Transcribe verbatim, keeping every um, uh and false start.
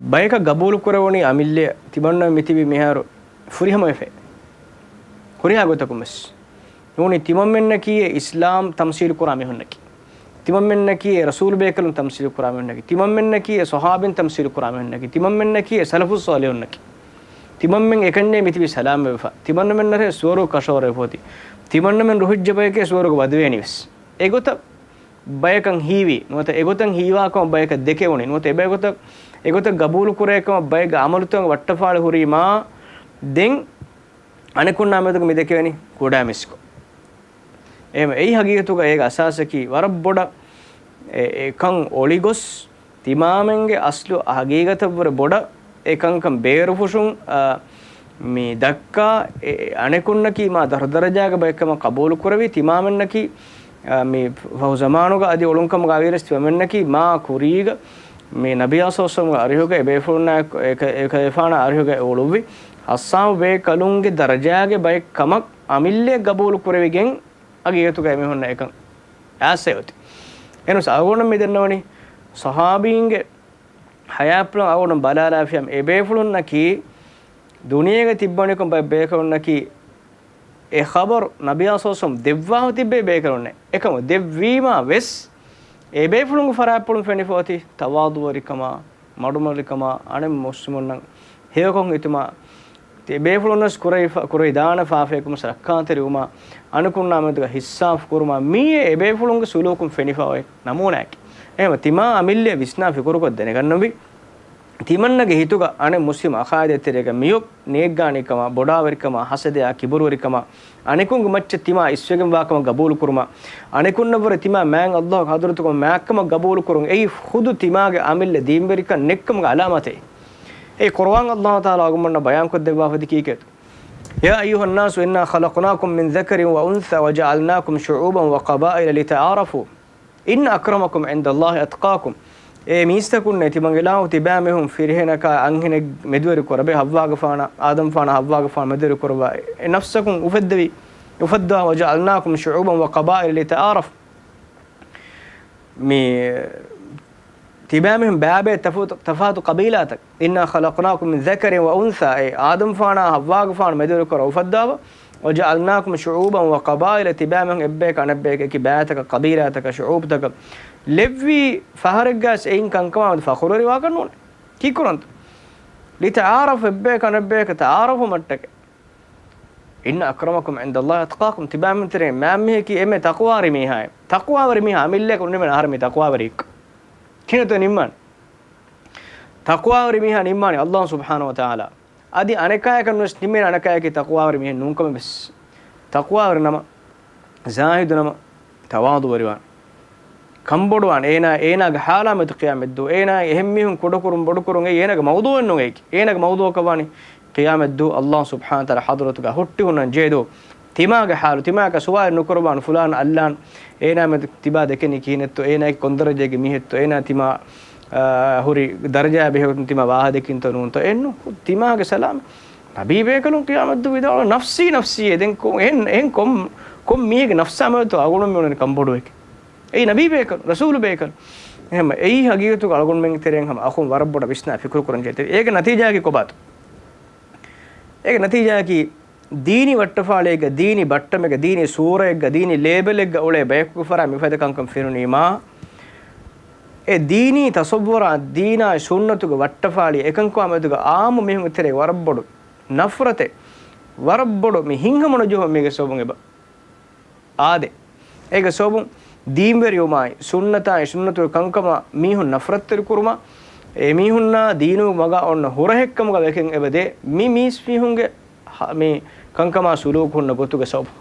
ބަޔަކަށް ގަބޫލު ކުރެވުނީ އަމިއްލަ ތިމަންނަ މިތިބި މިހާރު ފުރިހަމަވެފަ. ހުރިހާ ގޮތަކުން ވެސް. ނޫނީ ތިމަންމެންނަކީ އެ އިސްލާމް ތަމްސީލު ކުރާ މީހުންނަކީ. ތިމަންމެންނަކީ އެ ރަސޫލު ބޭކަލުން ތަމްސީލު ކުރާ މީހުންނަކީ. ތިމަންމެންނަކީ އެ ޞަޙާބީން ތަމްސީލު ކުރާ މީހުންނަކީ. ތިމަންމެންނަކީ އެ ސަލަފުއް ޞާލިޙުންނަކީ. ތިމަންމެން އެކަންޏޭ މިތިބީ ސަލާމަތްވެފަ. ތިމަންނަމެންނަށޭ ސުވަރުގެ ކަށަވަރު އެބައޮތީ. ތިމަންނަމެން ރުހިއްޖެ ބަޔެކޭ ސުވަރުގެ ވަދެވޭނީ ވެސް. އެގޮތަށް ބަޔަކަށް ހީވީ ނުވަތަ އެގޮތަށް ހީވާކަމަށް ބަޔަކަށް ދެކެވުނީ ނުވަތަ އެބައިގޮތަށް އެގޮތަށް ގަބޫލު ކުރޭކަމަށް ބައެއްގެ އަމަލުތައް ވައްޓަފާޅި ހުރީމާ ދެން އަނެކުންނާ މެދުގަ މި ދެކެވެނީ ކުޑަ މިސްކޮށް. އެހެން އެއީ ހަގީގަތުގަ އޭގެ އަސާސަކީ ވަރަށް ބޮޑަށް އެ، އެކަން އޮޅިގޮސް ތިމާމެންގެ އަސްލު ހަގީގަތަށްވުރެ ބޮޑަށް އެކަންކަން ބޭރުފުށުން، އާ، މި ދައްކާ އެ، އަނެކުންނަކީ މާ ދަރުދަރަޖާގެ ބައެއްކަމަށް ޤަބޫލު ކުރެވި ތިމާމެންނަކީ، އާ، މި ފަހު ޒަމާނުގަ އަދި އޮޅުންކަމުގަ އަވިޔަސް ތިމަމެންނަކީ މާ ކުރީގަ މި ނަބިއްޔާ ޞައްލަﷲު ޢަލައިހި ވަސައްލަމްގެ އަރިހުގަ އެބޭފުޅުންނާ އެކަ-، އެކަލޭފާނާ އަރިހުގަ އެ އުޅުއްވި ހައްސާމު ބޭކަލުންގެ ދަރަޖާގެ ބައެއް ކަމަށް އަމިއްލައަށް ގަބޫލު ކުރެވިގެން ހަގީގަތުގަ އެމީހުންނަށް އެކަން އާސެ އޮތީ. އެނުސް އަޅުގަނޑު މި ދެންނެވަނީ ޞަޙާބީންގެ ހަޔާތްޕުޅަށް އަޅުގަނޑު ބަލާލާފިޔަމް އެބޭފުޅުންނަކީ ދުނިޔޭގަ ތިއްބަނިކޮށް ބައެއް ބޭކަލުންނަކީ އެ ޚަބަރު ނަބިއްޔާ ޞައްލަﷲު ޢަލައިހި ވަސައްލަމް ދެއްވާފަ ތިއްބެވި ބޭކަލުންނެއް. އެކަމު ދެއްވީމާ ވެސް އެބޭފުޅުންގެ ފަރާތްޕުޅުން ފެނިފަ އޮތީ ތަވާޟުޢުވެރިކަމާ، މަޑުމަޑުކަމާ، އަނެއް މުސްލިމުންނަށް ހެޔޮކޮށް ހިތުމާ، ތި އެބޭފުޅުންވެސް ކުރެވިފަ-، ކުރެވިދާނެ ފާފަޔަކުން ރައްކާތެރިވުމާ، އަނެކުންނާ މެދުގަ ހިއްސާފު ކުރުމާ، މިއީ އެބޭފުޅުންގެ ސުލޫކުން ފެނިފަ އޮތް ނަމޫނާއަކީ. އެހެންވެ ތިމާ އަމިއްލައަށް ވިސްނާ ފިކުރުކޮށް ދެނެގަންނަވީ. ތިމަންނަގެ ހިތުގަ އަނެއް މުސްލިމް އަޚާއިދެއް ތެރޭގަ މިއޮތް ނޭއްގާނީކަމާ، ބޮޑާވެރިކަމާ، ހަސަދަޔާ، ކިބުރުވެރިކަމާ، އަނެކުންގެ މައްޗަށް ތިމާ އިސްވެގެންވާކަމަށް ގަބޫލުކުރުމާ، އަނެކުންނަށްވުރެ ތިމާ މާތް ﷲ ގެ ޙަޟްރަތުގަ މާތްކަމަށް ގަބޫލުކުރުން އެއީ ޚުދު ތިމާގެ އަމިއްލަ ދީންވެރިކަން ނެތްކަމުގެ ޢަލާމާތެއް. އެ ޤުރުއާން ﷲ ތަޢާލާ އަޅުގަނޑުމެންނަށް ބަޔާންކޮށްދެއްވާފަ ދެއްކީ ކީކޭތޯ؟ يا أيها الناس إنا خلقناكم من ذكر وأنثى وجعلناكم شعوبا وقبائل لتعارفوا إن أكرمكم عند الله أتقاكم. އޭ މީސްތަކުންނޭ، ތިމަން އިލާހު ތިބާމީހުން ފިރިހެނަކާ އަންހެނެއް މެދުވެރި ކުރަބަ، ޙައްވާގެފާނާ، އާދަމްފާނާ ޙައްވާގެފާނު މެދުވެރި ކުރައްވާ އެ ނަފްސަކުން އުފެއްދެވި، އުފައްދާ، وجعلناكم شعوبا وقبائل لتعارفوا. މި ތިބާމީހުން ބައިބައި ތަފާތު، ތަފާތު ޤަބީލާތަކަށް. إنا خلقناكم من ذكر وأنثى، އެ އާދަމްފާނާ ޙައްވާގެފާނު މެދުވެރި ކުރައްވާ އުފައްދާފަ، وجعلناكم شعوبا وقبائل، ތިބާމީހުން އެއްބަޔަކަށް އަނެއްބަޔަކަށް އެކި ބައިތަކަށް، ޤަބީލާތަކަށް، ޝުޢޫބުތަކަށް ލެއްވީ ފަހަރެއްގަސް އެއިން ކަންކަމާ މެދު ފަޚުރުވެރިވާކަށް ނޫނޭ. ކީއްކުރަންތޯ؟ لتعارفوا، އެއްބަޔަކަށް އަނެއްބަޔަކަށް ތަޢާރަފުވުމަށްޓަކައި. إن أكرمكم عند الله أتقاكم، ތިބާމީހުން ތެރޭ މާތް މީހަކީ އެންމެ ތަޤްވާވެރި މީހާއޭ. ތަޤްވާވެރި މީހާ އަމިއްލައަކަށް ނިންމެން އަހަރެން މީ ތަޤްވާވެރިއެއްކަން. ކިހިނެއްތޯ ނިންމާނެ؟ ތަޤްވާވެރި މީހާ ނިންމާނީ ﷲ ސުބްޙާނަހޫ ވަތަޢާލާ. އަދި އަނެކާޔަކަށް ނުވެސް ނިންމޭނެ އަނެކާޔަކީ ތަޤްވާވެރި މީހެއް ނޫންކަމެއް ވެސް. ތަޤްވާވެރި ނަމަ، ޒާހިދު ނަމަ، ތަވާޟުވެރިވާނެ. ކަންބޮޑުވާނެ. އޭނާ، އޭނާގެ ޙާލާ މެދު ޤިޔާމަތްދުވަހު. އޭނާ އެހެން މީހުން ކުޑަކުރުން ބޮޑުކުރުން އެއީ އޭނާގެ މައުޟޫޢެއް ނޫން އެއީ. އޭނާގެ މައުޟޫޢަކަށް ވާނީ ޤިޔާމަތްދުވަހު ﷲ ސުބްޙާނަހޫ ވަތަޢާލާ ޙަޟްރަތުގަ ހުއްޓި ހުންނަން ޖެހޭ ދުވަހު. ތިމާގެ ޙާލު، ތިމާއަކަށް ސުވާލެއް ނުކުރައްވާނެ، ފުލާން އައްލާން އޭނާ މެދު ތިބާ ދެކެނީ ކިހިނެއްތޯ، އޭނާ ކޮން ދަރަޖައެއްގެ މީހެއްތޯ، އޭނާ ތިމާ، އާ، ހުރި ދަރަޖާ ބެހޭގޮތުން ތިމާ ވާހަކަ ދެއްކިންތޯ ނޫންތޯ، އެއްނު. ތިމާގެ ސަލާމަތް. ނަބީ ބޭކަލުން ޤިޔާމަތްދުވަހު ވިދާޅުވީ ނަފްސީ ނަފްސީ. ދެން ކޮ-، އެހެން، އެހެން ކޮން، ކޮން މީހެއްގެ ނަފްސާ މެދުތޯ އަޅުގަނޑު މި އުޅެނީ ކަންބޮޑުވެގެން؟ އެއީ ނަބީ ބޭކަލު، ރަސޫލު ބޭކަލު. އެހެން އެއީ ހަގީގަތުގަ އަޅުގަނޑުމެންގެ ތެރެއިން ހަމަ އަޚުން ވަރަށް ބޮޑަށް ވިސްނާ ފިކުރު ކުރަން ޖެހޭ. އޭގެ ނަތީޖާއަކީ ކޮބާތޯ؟ އޭގެ ނަތީޖާއަކީ ދީނީ ވައްޓަފާޅިއެއްގަ، ދީނީ ބައްޓަމެއްގަ، ދީނީ ސޫރައެއްގަ، ދީނީ ލޭބަލެއްގަ އުޅޭ ބަޔަކުގެ ފަރާތް މިފަދަ ކަންކަން ފެނުނީމާ، އެ ދީނީ ތަޞައްވުރާ، ދީނާ ސުންނަތުގެ ވައްޓަފާޅި އެކަންކަމާ މެދުގަ ޢާއްމު މީހުންގެ ތެރޭ ވަރަށް ބޮޑު ނަފްރަތެއް، ވަރަށް ބޮޑު މި ހިތްހަމަނުޖެހުން މީގެ ސަބަބުން އެބަ އާދޭ. އޭގެ ސަބަބުން ދީންވެރިވުމާއި، ސުންނަތާއި، ސުންނަތުގެ ކަންކަމާ މީހުން ނަފްރަތްތެރި ކުރުމާ، އެ މީހުންނާ ދީނުގެ މަގާ އޮންނަ ހުރަހެއްކަމުގަ ވެކެން އެބަދޭ. މި މީސްމީހުންގެ ހ-، މި ކަންކަމާ ސުލޫކު ހުންނަ ގޮތުގެ ސަބަބުން.